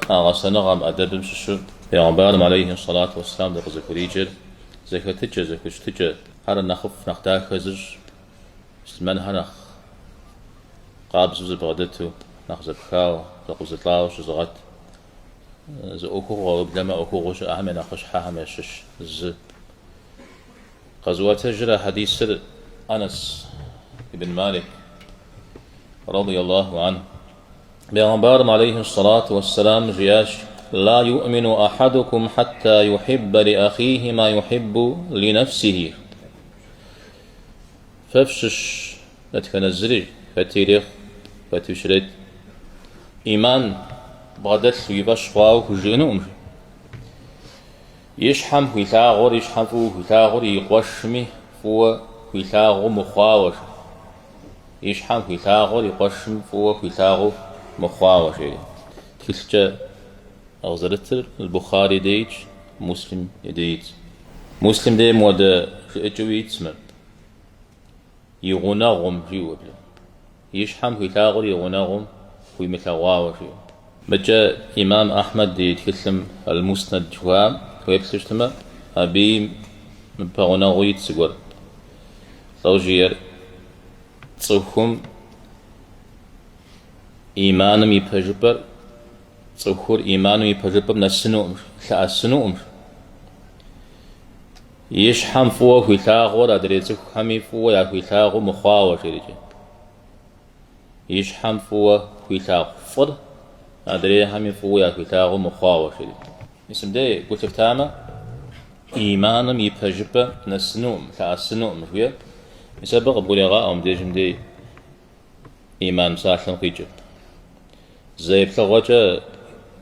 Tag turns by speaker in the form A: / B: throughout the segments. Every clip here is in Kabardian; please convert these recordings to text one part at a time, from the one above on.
A: А гъэсэныгъэм, ӏэдэбым щыщу Бегъымбарым алейхи сэлату уэсселам дыкъызыхуриджэр зэхэтыкӏэ, зэхущытыкӏэ, ар нэхъыфӏ, нэхъ дахэ зыщӏ, муслъымэнхэр нэхъ къабзэу зэбгъэдэту, нэхъ зэпхауэ, зэкъузылӏауэ щызыгъэт зы ӏуэхугъуэ, уеблэмэ ӏуэхугъуэу щыӏэхэм я нэхъыщхьэхэм ящыщ зы. Къэзыӏуэтэжыр а хьэдисыр Анэс ибн Малик, радий Аллаху анху. Бегъымбарым алейхи сэлату уэсселам жиӏащ, Ла юӏмину ахьэдукум хьэтта юхьиббэ ли ахихи ма юхьиббу ли нэфсихи. Фэ фщыщ дэтхэнэ зыри, хэти ирехъу, хэти щрет, ӏиман бгъэдэлъу и фӏэщ хъуауэ хужыӏэнукъым. И щхьэм хуилъагъур, и щхьэм фӏыуэ хуилъагъур и къуэшми фӏыуэ хуилъагъуу мыхъуауэ, жи. И щхьэм хуилъагъур и къуэшым фӏыуэ хуилъагъуу мыхъуауэ, жери. Тхылъкӏэ къызэрытыр Бухъари дей итщ, Муслим и дей итщ. Муслим дей мыуэдэ жыӏэкӏэуи итщ мыр. И гъунэгъум, жиӏэу абы. И щхьэм хуилъагъур и гъунэгъум хуимылъэгъуауэ, жиӏэу. Мыкӏэ имам Ахьмэд и тхылъым Аль-Муснэд жыхуаӏэм уеплъу щытмэ, абыи мыбы пэгъунэгъуу ит зыгуэр. Лӏо жиӏэр цӏыхум иманым и пэжыпӏэр, цӏыхур иманым и пэжыпӏэм нэсынукъым, лъэӏэсынукъым. И щхьэм фӏыуэ хуилъагъур адрей цӏыхухэми фӏыуэ яхуилъагъуу мыхъуауэ, жерикӏэ. И щхьэм фӏыуэ хуилъагъу фӏыр адрейхэми фӏыуэ яхуилъагъуу мыхъуауэ, жери. Мис мыбдеж гу лъыфтамэ, иманым и пэжыпӏэ нэсынукъым, лъэӏэсынукъым, жиӏэр. Мис абы къыбгурегъаӏуэ мыбдежым дей иман псалъэм къикӏыр. Зэ еплъыгъуэкӏэ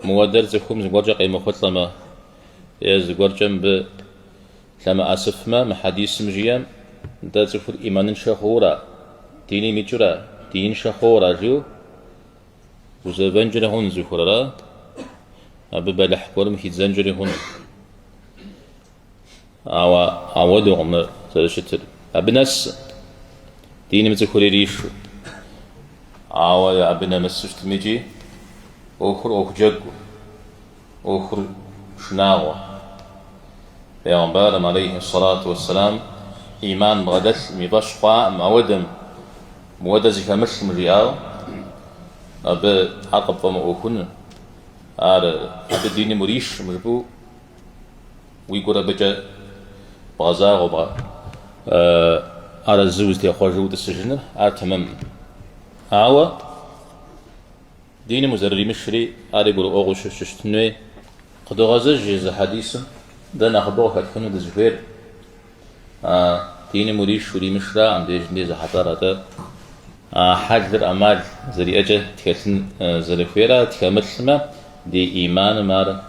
A: мыуэдэр цӏыхум зыгуэркӏэ къемыхъулӏэмэ, е зыгуэркӏэ мыбы лъэмыӏэсыфмэ, мы хьэдисым жиӏэм, нтӏэ цӏыхур иманыншэ хъуура, диным икӏыура, диныншэ хъуура жиӏэу гузэвэнкӏэри хъуну цӏыхур, ара? Абы бэлыхь гуэрым хидзэнкӏэри хъуну. Ауэ ауэдэукъым мыр зэрыщытыр. Абы нэс диным цӏыхур иришу. Ауэ абы нэмысу щытми икӏи ӏуэхур ӏуэху джэгу, ӏуэхур шынагъуэ. Бегъымбарым, алейхи сэлату уэсселам, ӏиман бгъэдэлъым, и фӏэщ хъуаӏым, ауэдэм, мыуэдэ зыхэмылъым жиӏауэ, абы ар къыпфӏэмыӏуэхуну, ар абы диным уришым жыпӏэу, Уи гур абыкӏэ бгъэзагъэу, арэзы узытехъуэжу утӏысыжыныр, ар тэмэмкъым. Ауэ диным узэрыримышри, ари гурыӏуэгъуэу щыщытын хуей. Къыдогъэзэж езы хьэдисым дэ нэхъыбэу къыхэтхыну дызыхуейр. А диным уриш уримышра мыбдежым дей зэхьэлӏар, атӏэ а хьэлыр ӏэмал зэриӏэкӏэ тхэлъын зэрыхуейра, тхэмылъмэ, ди ӏиманым ар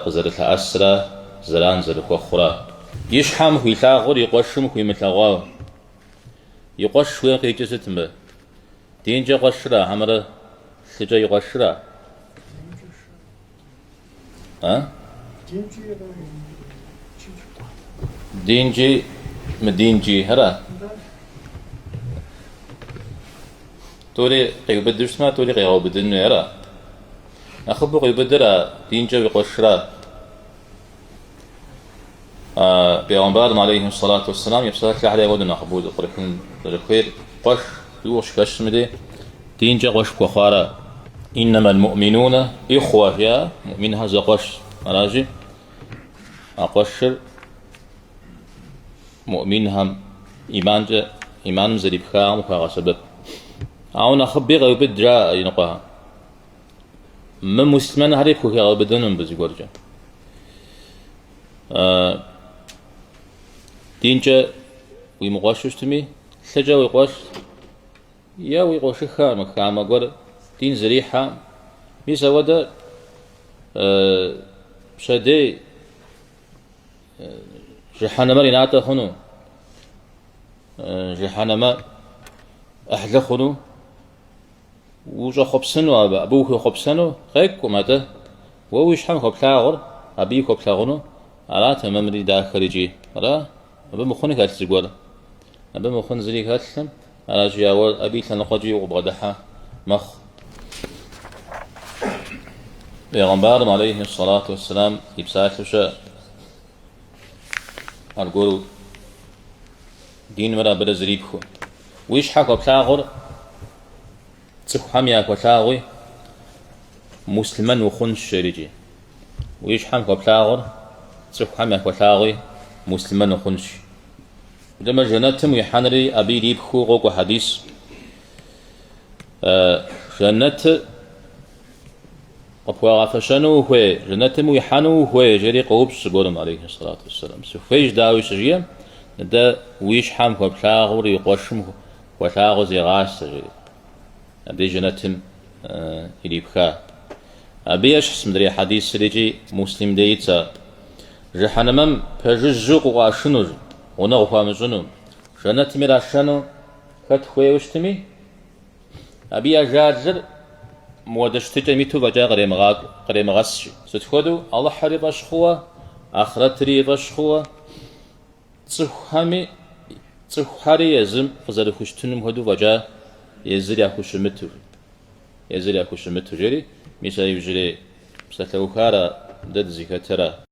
A: къызэрылъэӏэсрэ зэран зэрыхуэхъура. И щхьэм хуилъагъур и къуэшым хуимылъэгъуауэ. И къуэш жыхуиӏэм къикӏыр сыт мыбы? Динкӏэ къуэшыра хьэмэрэ лъыкӏэ и къуэшыра? А? Динкӏи, мыдинкӏи, ара? Тӏури къиубыду щытмэ, тӏури къегъэубыдын хуей, ара? Нэхъыбэу къиубыдыр а динкӏэ уи къуэшра? А бегъымбарым, алейхи сэлату уэсселам, и псалъэхэри апхуэдэу нэхъыбэу зэпкърыхын зэрыхуейр къуэш жиӏэу къыщыхэщым дей динкӏэ къуэш пхуэхъуара? Иннэмэл муӏминунэ ихъуэ, жиӏа, муӏминхэр зэкъуэшщ. Аращи, а къуэшыр муӏминхэм иманкӏэ, иманым зэрипхахэм хуагъэсэбэп. Ауэ нэхъыби къеубыд жаӏэ иныкъуэхэм. Мымуслъымэнхэри пхухегъэубыдэну мыбы зыгуэркӏэ. Динкӏэ уимыкъуэшу щытми, лъыкӏэ уи къуэш е уи къуэшыххэ хамэ гуэр дин зэрихьэ, мис ауэдэ пщэдей жыхьэнэмэр и натӏэ хъуну, жыхьэнэмэ ӏыхьлы хъуну Ущӏэхъуэпсэну абы, абы ухуехъуэпсэну къекӏукъым, атӏэ уэ уи щхьэм хуэплъагъур абыи хуэплъагъуну ара тэмэмри дахэр икӏи, ара? Абы мыхъун хэлъ зыгуэр? Абы мыхъун зыри хэлъым, аращи, ауэ абы и лъэныкъуэкӏи укъыбгъэдыхьэ мэхъу. Бегъымбарым алейхи сэлату уэсселам и псалъэу щыӏэ. Аргуэру динымрэ абырэ зрипхыу. Уи щхьэ хуэплъагъур цӏыхухэм яхуэлъагъуи, муслъымэн ухъунщ, жерикӏи. Уи щхьэм хуэплъагъур цӏыхухэм яхуэлъагъуи, муслъымэн ухъунщ. Жытӏэмэ, жэнэтым уихьэнри абы ирипхыу къокӏуэ хьэдис. Жэнэтыр къыпхуагъэфэщэну ухуей, жэнэтым уихьэну ухуей, жери къоупщӏ зыгуэрым, алейхи сэлату уэсселам. Сыхуейщ, дауи щыжиӏэм, нтӏэ уи щхьэм хуэплъагъур уи къуэшым хуэлъагъуу зегъасэ, жери. Абы жэнэтым ирипха. Абы ещхьщ мыдрей хьэдисыр икӏи Муслим дей итщ ар. Жыхьэнэмэм пэжыжьэу къыӏуашыну, гъунэгъу хуамыщӏыну, жэнэтым ирашэну хэт хуейуэ щытми, Абы и ажалыр мыуэдэ щытыкӏэм иту фӏэкӏа къремыгъэс. Сыт хуэдэу Алыхьыр и фӏэщ хъууэ, ахърэтри и фӏэщ хъууэ, цӏыхухэми, цӏыхухэри езым къызэрыхущытынум хуэдэу фӏэкӏа езыр яхущымыту, езыр яхущымыту, жери, мис а иужьрей псалъэухара дэ дызыхэтыра.